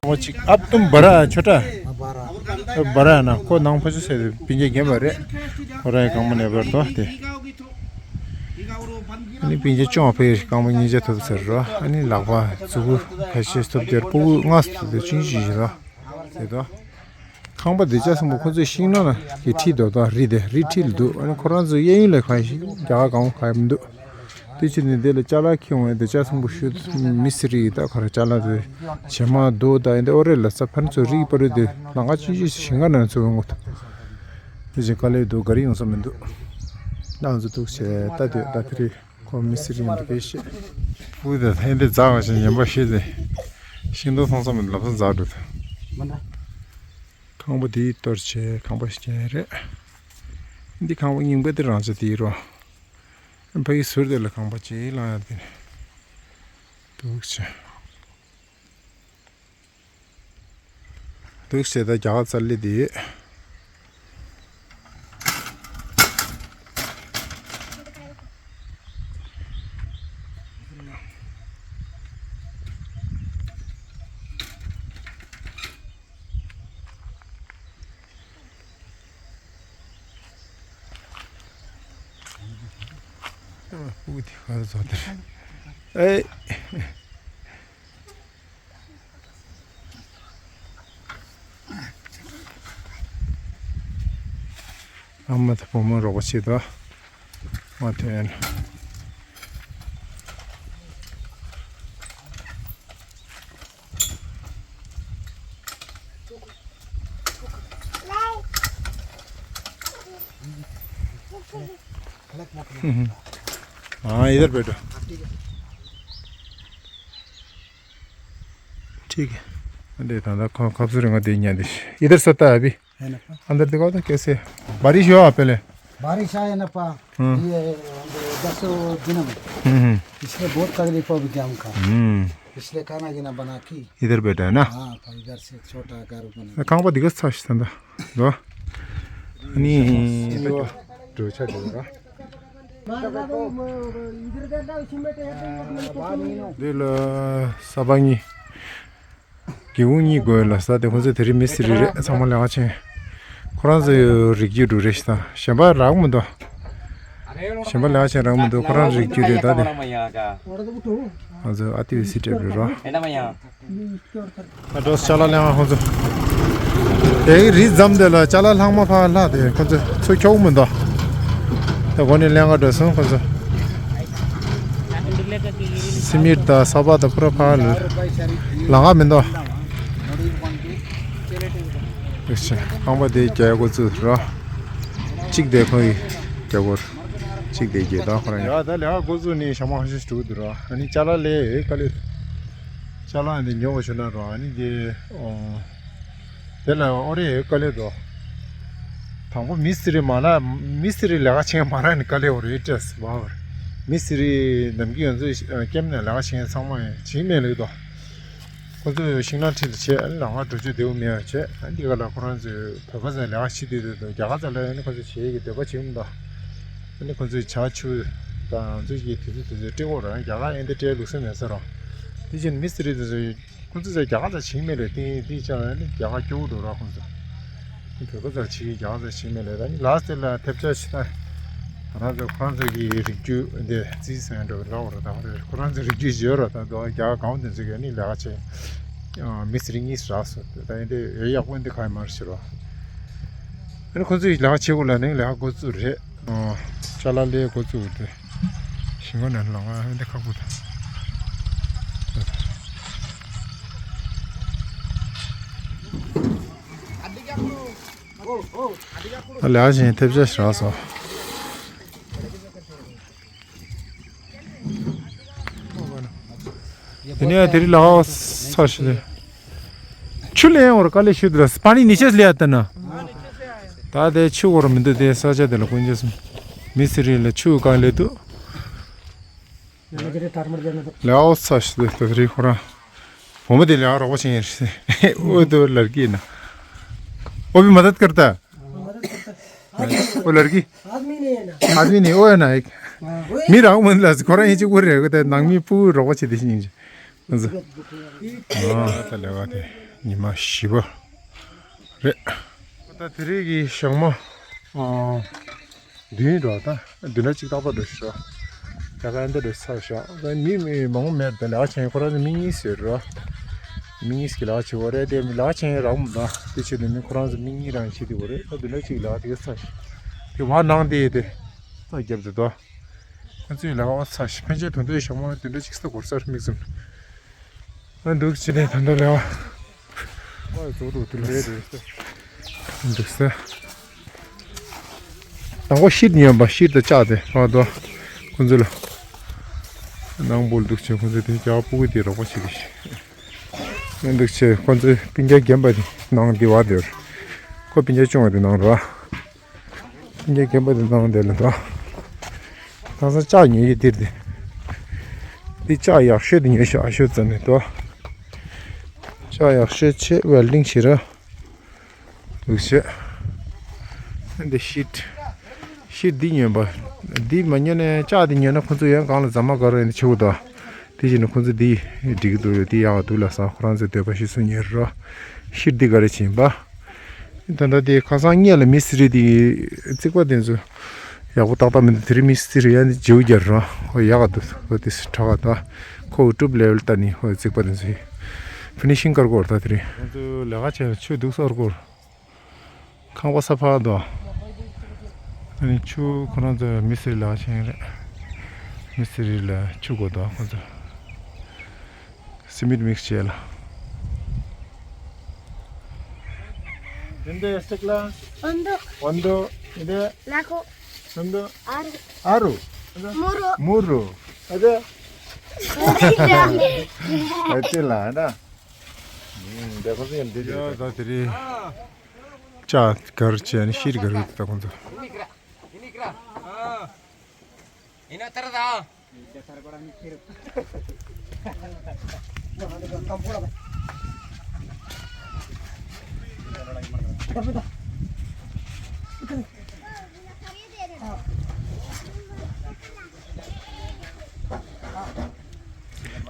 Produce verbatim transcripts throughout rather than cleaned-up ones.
ཁོ་ཅིག་ཨབ་ཏུམ་བ་ར་ཆོ་ཏྲ། བ་ར་ན་ཁོ་ནང་ཕ་ཆུ་སེ་སྤུན་ཀྱག་རྒན་པ་རེད། ཁོ་རང་གི་རྐང་པ་ནས་བར་དོ་དེ། ཨ་ནི་སྤུན་ཀྱག་ཅུང་ཕའི་རྐང་པ་གཉིས་ཆ་ཐོབ་ཟེར་རོ། ཨ་ནི་ལག་པ་མཛུ་གུ་ཁ་ཤས་ཐོབ་དེར་ཕྲུ་གུ་ལྔ་ཐོབ་དེ་ཆུང་ཆུང་ཞིག་རོ། དེ་དོ། ཁང་པ་འདི་ཅག་ཚང་མ་ཁོ་ཚོའི་ཤིང་ནགས་ཀྱི་ཁྲིད་འདུག་དང་རི་དེ་རི་ཁྲིད་ལ་འདུག་ཨ་ནི་ཁོ་རང་ཚོའི་གཡས་གཡོན་ལ་གང་ཞིག་རྒྱ་གར་གང་ག་ཡང་མི་འདུག་དེ་ཕྱིར་ནི་འདི་ལ་ཅ་ལག་ཁྱེར་འོང་འདི་ཅག་ཚང་མ་ཤུ་མི་སི་རི་ད་ག་རེ་ཅ་ལག་དེ་བྱེ་མ་རྡོ་དང་འདི་ཨོ་རེད་ལ་ས་ཕར་ཚོ་རིག་པ་རུ་དེ་ལང་ཀ་ཅི་ཅི་ཞིང་ཁ་ནང་ཚོ་ཡོང་གི་འདུག་དེ་བཞིན་དཀའ་ལས་འདུག་ག་རེ་ཡོང་ས་མི་འདུག་ང་ཚོ་འདུག་བྱས་ད་དུས་ད་དེ་རེད། ཁོ་མི་སི་རི་ཡིན་པ་སྐད་བཤད། སྤུ་དང་ཧན་དེ་འཛག་པ་ཞིག་ཉན་པ་ཤེས་ཏེ། ཤིང་སྡོང་ཚང་ཚང་མི་ལམ་སང་འཛག་འགྲོ་ཐལ། ཁང་པ་དེའི་གཏོར་བྱས་ཁང་པ་ཞིག་ཀྱང་རེད། འདི་ཁང་པ་རྙིང་པ་དེ་རང་ཆ་དེའི་རོ། ཕ་གི་ཟུར་དེ་ལ་ཁང་པ་ཅིག་ལང་ཡ་དེ་འདུག་བྱས། འདུག་བྱས་ད་རྒྱ་གར་རྩ་ལེ་དེ་ཡོད། སྤུ་གུ་དེ་ག་རེ་བཟོ་དེ་རེད། ཨེ། ཨ་མ་དང་བུ་མོ་རོགས་པ་བྱེད་དོ། མ་ཐོན། हाँ, इधर बैठो। ठीक है। अरे दादा, कब से रंगा दे यहाँ दे। इधर सोता है अभी। है ना पा? अंदर दिखाओ तो कैसे। बारिश हुआ पहले? बारिश आया ना पा। हम्म। ये दस दिन में। हम्म, हम्म। इसलिए बहुत तकलीफ हो गया हमका। हम्म। इसलिए खाना गीना बना के। इधर बैठा है ना? हाँ, तो इधर से छोटा घर बना। ཁང་པ་འདི་ག་ཚ་ཞིག་ད་འདུག་ཨ་ནི་འགྲོ་ཆ་འགྲོ་ར། འདི་ལ་ས་པ་གཉིས། སྒེའུ་ཁུང་གཉིས་དགོས་ལ་ས་དེ་ཁོང་ཚོ་དེ་རིང་མི་སི་རི་རེད། ཚང་མ་ལས་ཀ་བྱེད། ཁོ་རང་ཚོ་རིགས་རྒྱུད་འགྲོ་རེད་ཤི་ད། གཞན་པ་རག་མི་འདུག་གཞན་པ་ལས་ཀ་བྱེད་རག་མི་འདུག་ཁོ་རང་རིགས་རྒྱུད་རེད་ད་དེ། ང་ཚོ་ཨ་ཏི་བི་སི་སྤྲད་རེད་རོ། ད་འགྲོ་ཅ་ལག་ལེན་ཁོང་ཚོ། དེའི་རི་འཛམ་དེ་ལ་ཅ་ལག་ལྷག་མ་ཕར་ལྷག་དེ་ཁོང་ཚོ་ཚུར་འཁྱོག་མི་འདུག་ད་གོ་ནས་ལེན་ག་འགྲོ་སོང་ཁོང་ཚོ། སི་མིར་དང་ས་པ་དང་པུ་ར་ཕར་ལ་ལང་ག་མི་འདུག་ཁང་པ་དེ་རྒྱག་འགོ་བཙུགས་རོ། གཅིག་དེ་ཁོ་ཡི་རྒྱག་འགོ། གཅིག་དེ་རྒྱག་ད་ཁོ་རང་ཡ། ད་ལས་ཀ་འགོ་བཙུགས་ནས་ཞག་མ་ཧ་ཤི་ཞིག་འགྲོ་འདུག་རོ། ཨ་ནི་ཅ་ལག་ལས་ཡོད་དཀའ་ལས། ཅ་ལག་འདི་ཉོ་བ་ཞུ་ན་རོ། ཨ་ནི་འདི་ཨོ། དེ་ལ་ཨོ་རེ་དཀའ་ལས་འགྲོ། དང་པོ་མི་སི་རི་མ་ལ་མི་སི་རི་ལས་ཀ་བྱེད་མ་རག་ནི་དཀའ་ལས་འོ་རེད་སྤྲད་སི་བ་བར། མི་སི་རི་ནམ་རྒྱུན་ང་ཚོ་ཀེམ་ནས་ལས་ཀ་བྱེད་ཚང་མ་བྱེད་མེད་ལེགས་དོ། ཁོ་ཚོས་ཤིང་ནགས་ཁྲིད་ལ་བྱས་ཨ་ནི་ལམ་ཁ་འགྲོ་རྒྱུ་བདེ་བོ་མེད་པ་བྱས་ཨ་ནི་འདི་ག་ལ་ཁོ་རང་ཚོས་བོད་པ་ཚོ་ལས་ཀ་བྱེད་བསྡད་འདུག་རྒྱ་གར་ཚོ་ལ་ཨ་ནི་ཁོ་ཚོས་བྱེད་ཀྱི་འདོད་པ་བྱེད་མི་འདུག་ཨ་ནི་ཁོ་ཚོས་བྱ་ཆུ་དང་ང་ཚོ་ཡི་དུས་ཚོད་དུས་ཚོད་སྤྲད་དགོས་ར་རྒྱ་གར་ཨེ་འདི་སྤྲད་ལུགས་སྲོལ་མེད་ས་ར། དེ་བཞིན་མི་སི་རི་དེ་ཚོས་ཁོ་ཚོས་རྒྱ་གར་ཚོ་བྱེད་མེད་རེད་དེ་དེ་ཅག་ཨ་ནི་རྒྱ་གར་སྐྱོ་བོ་འགྲོ་ར་ཁོ་ཚོ། དེ་བོད་པ་ཚོ་བྱེད་རྒྱ་གར་ཚོ་བྱེད་མེད་རེད་ཨ་ནི་ལ་སྟེ་ལ་ཐེབས་ཆག་ཆེ་ན། ང་རང་ཚོ་ཁོ་རང་ཚོ་གི་རིགས་རྒྱུད་འདི་རྩིས་ཟིན་འགྲོ་གི་ལབ་ར་ད་རེད་ཁོ་རང་ཚོའི་རིགས་རྒྱུད་བརྗོད་ར་ད་དོ་རྒྱ་གར་གང་དེ་ཚོ་གི་ནི་ལས་ཀ་བྱེད། མི་སི་རི་གཉིས་རག་སོང་ད་ཡིན་དེ་ཡོད་ཡག་པོ་འདི་ག་ཡི་མར་ཤི་རོ། ཨ་ནི་ཁོ་ཚོས་ལས་ཀ་བྱེད་དགོས་ལ་ནི་ལས་ཀ་འགོ་བཙུགས་རེད། ཅ་ལག་ལས་འགོ་བཙུགས་དེ་ཞིང་ཁ་ནང་ལ་ང་འདི་ཁག་པོ་དང་། ལས་ཀ་བྱེད་ཐེབས་ཆག་ཞིག་རག་སོང་། དེ་ནས་དེ་རིང་ལ་ཧ་ས་ཞིག་ཆུ་ལེན་འོར་དཀའ་ལས་ཞུ་དུ་ར་སི་པ་ནི་ནི་ཆེས་ལེ་ཡ་ཏན་ན། ད་དེ་ཆུ་འོར་མི་འདུག་དེ་ས་ཆ་དེ་ལ་ཀུན་རྒྱས་སུ་མི་སི་རི་ལ་ཆུ་གང་ལེ་འདུག་ལེའོ་ཚ་ཞིག་ཏུ་རི་ཁོ་རང་བུ་མོ་དེ་ལེའོ་རོགས་པ་བྱེད་ཡིན་ཨོ་དུ་ལར་གི་ན་ཨོ་བི་མ་དད་ཀར་ཏ་ཨོ་ལར་གི་आदमी नहीं है ना। आदमी नहीं वो है ना एक མི་རང་མིན་ལ་ཁོ་རང་ཡིན་གཅིག་པུ་རེད། ཁོ་དེ་ནང་མི་སྤུ་གུ་རོགས་པ་བྱེད་དེ་ཤི་ཉིན་གྱི། ཨ་ད་ལས་ཀ་དེ་ཉི་མ་བཞི་པ་རེད། ད་དེ་རིང་གི་ཞག་མ་ཨ་བདུན་འགྲོ། ད་བདུན་ན་གཅིག་ཏག་ཏག་འགྲོ་ཤི་རོ། ད་ག་འདི་འགྲོ་ཚར་ཤག་ད་མི་མི་མང་པོ་མེད་པས་ལས་ཀ་བྱེད་ཁོ་རང་ཚོ་མི་གཉིས་ཟེར་རོ། མི་གཉིས་ཀྱི་ལས་ཀ་བྱེད་འོ་རེད། དེ་ལས་ཀ་བྱེད་རང་མི་འདུག་དེ་བྱེད་དུས་མི་ཁོ་རང་ཚོ་མི་གཉིས་རང་བྱེད་དུས་འོ་རེད། ད་བདུན་ན་གཅིག་ལས་ཀ་དེ་ག་ཚར་ཤག་དེ་བ་ནང་དེ་དེ་ས་རྒྱབ་དེ་དོ། ཁོ་ཚོའི་ལས་ཀ་ཚར་ཤག་ཕན་ཆད་དོན་དུ་ཞག་མ་བདུན་ན་གཅིག་ས་འགོར་ཚར་མིག་ཙམ། ཨ་འདུག་ཅི་ནས་ད་ལྟ་ལས་ཀ་ཨ་རྫོགས་འགྲོ་དུས་ལས་རེད། འདུག་ས། དང་པོ་ཤིད་ཉོན་པ་ཤིད་དུ་བཅག་སྟེ་ཨ་དོ། ཁོ་ཚོ་ལ་ནང་པོ་འདུག་ཅི་ཁོ་ཚོ་དེ་རྒྱ་སྤུ་གུ་དེ་རོགས་པ་བྱེད་ཀྱི་ཤི། འདུག་ཅི་ཁོ་ཚོའི་སྤུན་ཀྱག་རྒན་པ་དེ་ནང་དེ་བ་དེ་རེད། ཁོ་སྤུན་ཀྱག་ཆུང་བ་དེ་ནང་རེད། སྤུན་ཀྱག་རྒན་པ་དེ་ནང་དེ་ལ་འགྲོ། ཁ་སང་ལྕགས་ཉོས་ཡོད་དེར་དེ། འདི་ལྕགས་ཡག་ཤོས་དེ་ཉོས་ཤག་ཨ་ཤོད་ཙམ་ནས་འགྲོ། ལྕགས་ཡག་ཤོས་ཆེ་ཝེལ་ཌིང་བྱེད་ར། འདུག་བྱེད། འདི་ཤིད། ཤིད་འདི་ཉོས་པ། འདི་མ་ཉོས་ནས་ལྕགས་འདི་ཉོས་ན་ཁོ་ཚོ་ཡང་གང་ལ་ཟ་མ་དགའ་རོགས་ཡིན་ཆེ་བོ་དང་། དེ་བཞིན་ཁོ་ཚོ་འདི་འགྲིག་གི་འདུག་ཡོད་དེ་ཡག་འདུག་ལ་ས་ཁོ་རང་ཚོའི་འདོད་པ་ཤི་སུ་ཉོས་རོ། ཤིད་འདི་ག་རེ་བྱིན་པ། ད་ལྟ་དེ་ཁ་སང་སྔས་ལ་མི་སི་རི་དེ་རྩིག་པ་དེ་ཚོ་ཡག་པོ་ཏག་ཏག་མི་འདུག་དེ་རིང་མི་སི་རི་ཡང་འདི་བརྗེ་པོ་རྒྱག་རོ། ཧོ་ཡག་ག་འདུག་ཧོ་དེ་སི་ཁྲག་ག་ད་ཁོ་ཀྲུབ་ལེ་ཝལ་ལྟ་ནི་ཧོ་རྩིག་པ་དེ་ཚོ་ཕི་ནི་ཤིང་དཀར་གོ་ར་ད་དེ་རིང་ང་ཚོ་ལས་ཀ་བྱས་ཆུ་འདུག་སོར་གོ་ར། ཁང་པ་ས་ཕག་དོ། ཨ་ནི་ཆུ་ཁོ་རང་ཚོ་མི་སི་རི་ལ་ཆེན་རེད། མི་སི་རི་ལ་ཆུ་དགོས་དོ་ཁོ་ཚོ། སི་མིད་མིག་སི་བྱས་ལ། འདི་འདྲའི་སྟེགས་ལ། ཨོན་དོ། ཨོན་དོ། འདི་འདྲའི་ལ་ཁོ། ཨོན་དོ། ཨ་རུ། ཨ་རུ། མུ་རུ། མུ་རུ། ཨ་ཙི། ཨ་ཙི་ལ་ན། ཨུམ། འདི་ཁོ་ཚོ་ཡང་འདི་འདྲའི། ཡ་ད་དེ་རིང་། ལྕགས་གར་བྱས་ནས་ཤིར་གར་གྱི་ད་ཁོང་ཚོ།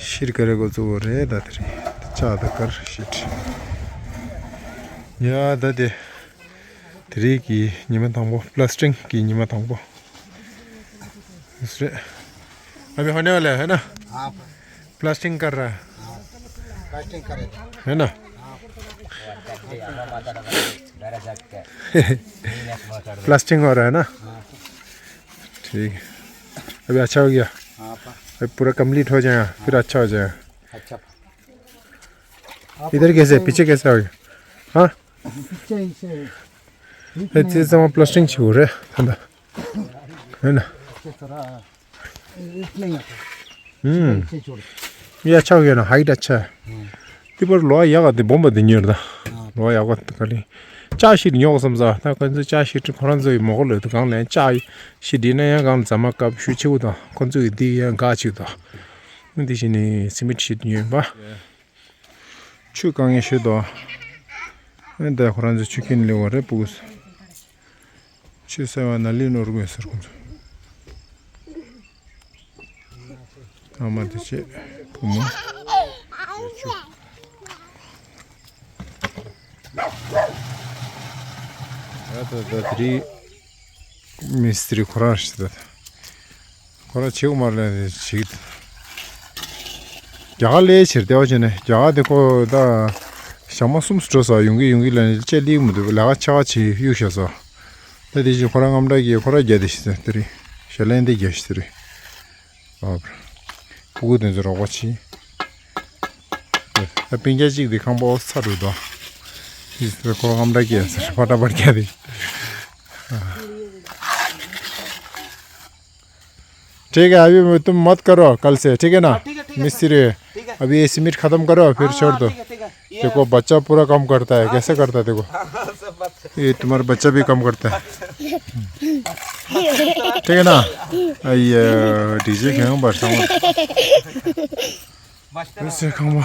ཤིར་ག་རེ་གོ་ཚོ་རེད་ད་དེ་རེད། ལྕགས་ད་གར་ཤིར། ཡ་ད་དེ། དེ་རིང་གི་ཉི་མ་དང་པོ། པླ་སི་ཊིང་གི་ཉི་མ་དང་པོ། ཨ་བི་ཧོ་ནེ་ཝ་ལ་ཧེ་ན། हाँ। प्लास्टिंग कर रहा है। प्लास्टिंग कर रहे हैं। है ना। प्लास्टिंग हो रहा है ना। ठीक है। अभी अच्छा हो गया। हाँ, पा। अभी पूरा कंप्लीट हो जाएगा, फिर अच्छा हो जाएगा। अच्छा। इधर कैसे, पीछे कैसे हो गया? हाँ। पीछे इसे। ये चीज़ हम प्लास्टिंग छू रहे, है ना? है ना? ये अच्छा हो गया ना, हाइट अच्छा है। ཏི་པར་ལོ་ཡག་ག་དེ་སྦོམ་པ་དེ་ཉོས་ར་ད། ལོ་ཡག་ག་དེ་ག་ལེ། ལྕགས་ཤིག་ཉོ་བསམ་ས། ད་ཁོ་ཚོ་ལྕགས་ཤིག་ཁོ་རང་ཚོ་ཡི་མོ་གོ་ལོ་དུ་གང་ལེན་ལྕགས་ཤིག་འདི་ན་ཡང་གང་ལ་ཟ་མ་སྐབས་ཤུ་ཆེ་བོ་དང་ཁོ་ཚོ་ཡི་འདི་ཡང་ག་ཆེ་བོ་དང་། འདི་བཞིན་ནི་སི་མིད་ཤིག་ཉོས་པ། ཆུ་གང་ངེ་ཤོད་དོ། ཨེ་ད་ཁོ་རང་ཚོ་ཆུ་ཁྱིམ་ལེ་བ་རེ་སྤུ་གུ། ཆུ་སེ་བ་ན་ལི་ནོར་དགོས་ཟེར་ཁོང་ཚོ། ཨ་མ་དེ་ཆེ་བུ་མོ། ཆུ། ཨ་ད་ད་དེ་རིང་མི་སི་ཏྲི་ཁོ་རང་ཞིག་ད། ཁོ་རང་བྱེད་དགོས་མ་རེད་ཅིག་རྒྱ་གར་ལས་ཕྱིར་བདེ་བ་བྱས་ནས་རྒྱ་གར་དེ་ཁོ་ད་ཞག་མ་གསུམ་སུ་འགྲོ་ས་ཡོང་གི་ཡོང་གི་ལ་ནི་ལྕེ་ལིག་མི་འདུག་ལས་ཀ་ཆ་ག་ཆེ་གཡུག་བཞག་ས། ད་དེ་བཞིན་ཁོ་རང་རྔམ་འདྲ་གི་ཁོ་རང་རྒྱ་དེ་ཞིག་ཟེར་དེ་རེད། ཞལ་ལན་དེ་རྒྱ་ཞིག་དེ་རེད། ཨོ། ཕྲུ་གུ་དེ་ཚོ་རོགས་པ་བྱེད། ད་སྤུན་ཀྱག་གཅིག་དེ་ཁང་པ་ཨོ་ཚ་རུ་དོ། ཁོ་རྔམ་འདྲ་སྐྱེས་ཟེར་ཕ་ཏྲ་པར་སྐྱེ་དེ། ठीक है, अभी तुम मत करो कल से, ठीक है ना? हाँ, ठीक है, ठीक है, मिस्त्री। ठीक है। अभी ये सीमेंट खत्म करो, फिर हाँ, छोड़ हाँ, दो। ठीक है, ठीक है। ये देखो, बच्चा पूरा काम करता है, हाँ, कैसे ठीक है। करता है, देखो। हाँ, हाँ, सब बात है। ये तुम्हारा बच्चा भी काम करता है। ठीक है ना? ये डीजे खेलना बरसा मत। ཨེ་ཁང་པ།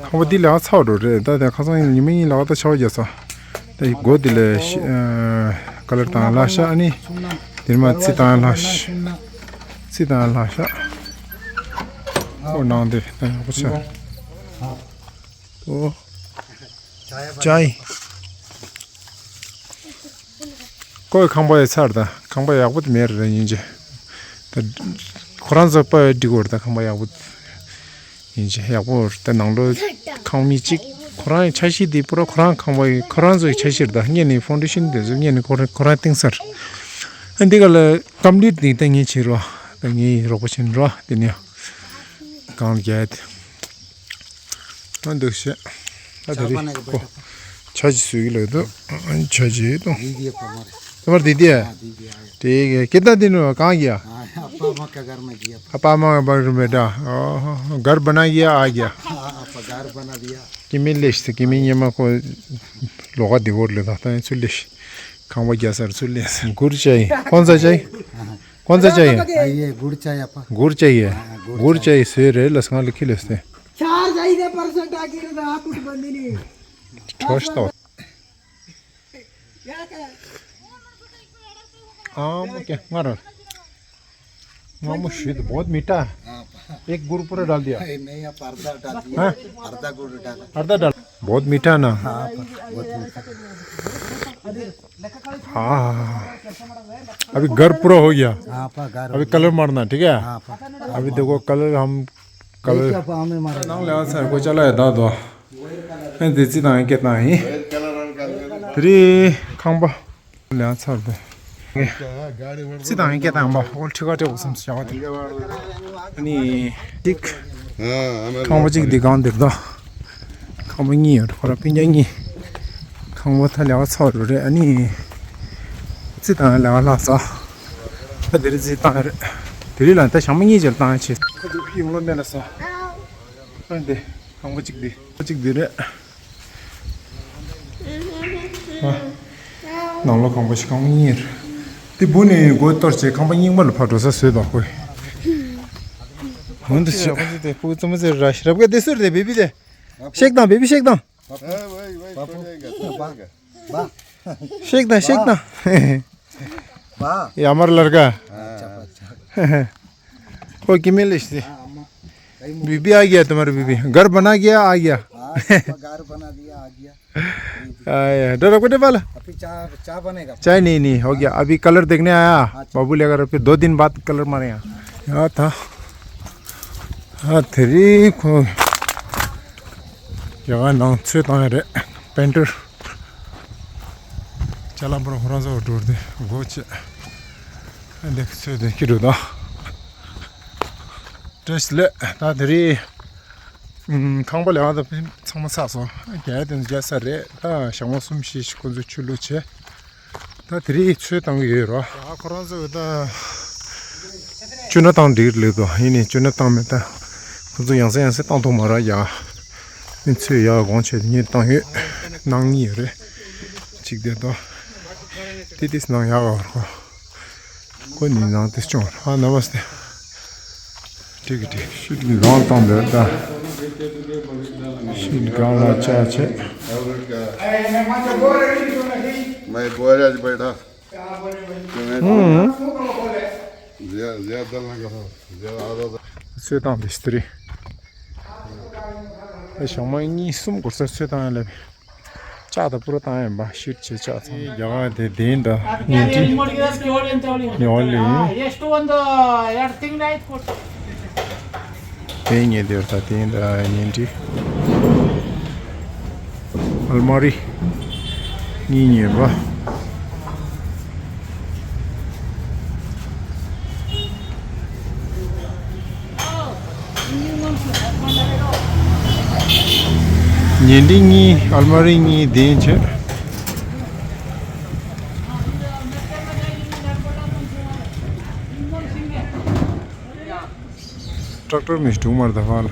ཁང་པ་འདི་ལས་ཚ་བ་འགྲོ་རེད། ད་དེ་ཁ་སང་ཉི་མ་གཉིས་ལ་ད་ཆར་པ་བརྒྱབ་ས། ད་ཡི་སྒོ་འདི་ལས་ཤི་ཨ་ཀ་ལར་དང་ལ་ཤ་ཨ་ནི། དེར་མ་རྩི་དང་ལྷག་ཤ། རྩི་དང་ལྷག་ཤ། ཨོ་ནང་དེ་ཡག་པོ་ཆགས། ཨོ། ཅའི། ཁོའི་ཁང་པ་ཡི་ཚར་ད། ཁང་པ་ཡག་པོ་དེ་མེད་རེད་ཡིན་ཅེ། ད་ཁོ་རང་ཚོ་པ་ཡི་འགྲིག་གོ་རེད་ད། ཁང་པ་ཡག་པོ་ཡིན་ཅེ། ཡག་པོ་རེད་ད། ནང་ལོ་ཁང་མིག་གཅིག་ཁོ་རང་ཡི་འཆར་གཞི་དེ་པུ་ར་ཁོ་རང་ཁང་པ་ཡི་ཁོ་རང་ཚོ་ཡི་འཆར་གཞི་རེད་ད། ངས་ནི་ཕོན་ཌེ་ཤན་དེ་ཚོ་ངས་ནི་ཁོ་རང་ཁོ་རང་བཏིང་ཚར། ཨ་འདི་ག་ལ་ཀམ་པི་ལིཊ་དེ་ད་ངས་བྱེད་རོགས། ད་ངས་རོགས་པ་བྱེད་རོགས། དེ་ནས་གང་རྒྱལ་དེ། ཨ་འདུག་བཤད། ཨ་དེ་རེད་ཁོ། ཆ་ཅི་སུ་གི་ལ་དུ། ཆ་ཅི་དུ། ཡིག་ཡིག་པ་མ་རེད། དེ་མར་དེ་དེ། हाँ, दीदी आए। དེ་གི་ཀེ་ད་དེ་ནུ་གང་གི་ཡ། हाँ, अपा अम्मा का घर में दिया। अपा अम्मा का घर में बेटा। ओहो, घर बना गया, आ गया। हाँ, अपा घर बना दिया। किमिन लेश थे, किमिन ये मा को लोगा दिवोर ले था, ता सुलेश। खावा गया सर सुलेश। गुड़ चाहिए। कौन सा चाहिए? कौन सा चाहिए? हाँ, ये गुड़ चाहिए अपा। गुड़ चाहिए। हाँ, गुड़ गुड़ चाहिए। चाहिए, से रे लसंगा लिखी लेते। चार चाहिए परसेंट आके रे, आप कुछ बंदी नहीं। ठोस तो। आम क्या मार। मामू शीत बहुत मीठा है। एक गुड़ पूरा डाल दिया। नहीं, आप अर्धा डाल दिया। हाँ? अर्धा गुड़ डाला। अर्धा डाल। बहुत मीठा ना। हाँ, बहुत मीठा। हाँ, हाँ, हाँ। अभी घर पूरा हो गया। हाँ, आपका घर अभी हो गया। कलर मारना, ठीक है? हाँ, आपका। अभी देखो, कलर हम कलर। देखिए, आपका हमें मारा। नंग ले सर को चला है दादो। ए, देसी दाएं के दाएं। फ्री खांबा। ལ་ཚར་དེ། སི་དང་སྐད་དང་པ་ཨོལ་ཁྲི་ཁ་ཏྲེ་བོ་སམ་སི་ཡག་དེ། ནི་ཅིག་ཁང་པ་གཅིག་འདི་གང་འདིར་དོ། ཁང་པ་གཉིས་ཡོད་ཁོ་ར་སྤུན་ཀྱག་གཉིས། ཁང་པ་ད་ལས་ཀ་ཚར་རུ་རེད། ཨ་ནི་སི་དང་ལས་ཀ་ལྷག་ས། ད་དེ་རི་སི་དང་རེད། དེ་རི་ལ་ད་ཞང་མ་གཉིས་ཅར་བཏང་ཆེ། ཁོ་ཚོ་ཡོང་ལོ་མེད་ལ་ས། ཨ་འདི་ཁང་པ་གཅིག་འདི་ཁང་པ་གཅིག་འདི་རེད། ནང་ལོ་ཁང་པ་ཞིག་ཁང་པ་གཉིས་རེད། དེ་བུ་ནི་སྒོ་གཏོར་བྱས་ཁང་པ་རྙིང་པ་ལ་ཕར་འགྲོ་ས་བཟོས་པ་ཁོས། འོན་ཏེ་ཤ་ཁོ་ཚོ་དེ་ཕུ་བཙུན་མོ་ཚེ་ར་ཤི་རབ་ག་དེ་སུར་དེ་བེ་བི་དེ། ཤེག་དང་བེ་བི་ཤེག་དང་། ཤེག་དང་ཤེག་དང་། ཡ་མར་ལར་ག་ཁོ་ཀི་མེ་ལེ་ཤི། बीबी आ गया तुम्हारा बीबी। घर बना गया, आ गया। हाँ, घर बना दिया, आ गया। आया, डर को वाला। अभी चाय, चाय बनेगा। चाय नहीं, नहीं, हो गया। अभी कलर देखने आया। अच्छा। बाबू लेकर फिर दो दिन बाद कलर मारे यहाँ। यहाँ था। हाँ, तेरी को। यहाँ नाम से तो है रे। पेंटर। चला पर हो रहा था, डोर दे। गोचे। देख से देख के डोदा। བཀྲ་ཤིས་བདེ་ལེགས། ད་དེ་རིང་ཁང་པ་ལས་ཀ་ད་ཚང་མ་ཚར་སོང་། རྒྱ་དེ་རྒྱ་ས་རེད། ད་ཞག་མ་གསུམ་བཞི་ཞིག་ཁོ་ཚོ་ཆུ་ལུད་བྱས། ད་དེ་རིང་ཚོད་བཏང་གི་ཡོད་རོ། ཡ་ཁོ་རང་ཚོ་ད་ཆུ་སྣ་བཏང་འགྲིག་ལེགས་དོ། ཡིན་ནའི་ཆུ་སྣ་བཏང་མེད། ད་ཁོ་ཚོ་ཡང་སེ་ཡང་སེ་བཏང་ཐུབ་མ་ར་ཡ། ཨིན་ཚོད་ཡ་དགོངས་བྱས་ཏེ་ངས་བཏང་ཡོད། གནང་གི་ཡོད་རེད། གཅིག་དེ་དོ། དེ་དེ་གནང་ཡག་ག་རོ། ཁོ་ནི་ནང་དེ་སྐྱོང་། ཨ་ན་མ་སྟེ། འགྲིག་གི་འགྲིག་ཤིད་གང་བཏང་འདོད་ད། ཤིད་གང་ལ་ཆ་ཆེ། मैं बोरा च बैठा। हम्म। ज्यादा लगा था। ज्यादा आधा था। ཚོད་བཏང་དེ་སྟེ་རེད། ཨ་ཞང་མ་གཉིས་གསུམ་སྐོར་ས་ཚོད་བཏང་ཡ་ལ། ལྕགས་དང་པུ་རོ་བཏང་ཡིན་པ་ཤིར་བྱེད་ལྕགས་ཚང་། རྒྱ་གར་དེ་བདེན་དང་ཉིན་གཅིག་ཉོ་ལེ་ཡིན། དེ་ཉེ་དེར་ད་བདེན་དང་ཉིན་གཅིག་ཨལ་མ་རི་གཉིས་ཉོས་པ། ཉིན་གཅིག་གཉིས་ཨལ་མ་རི་གཉིས་ལྡན་བྱས། ཊེག་ཊར་མི་དྲུག་མར་ད་ཕར་ལ།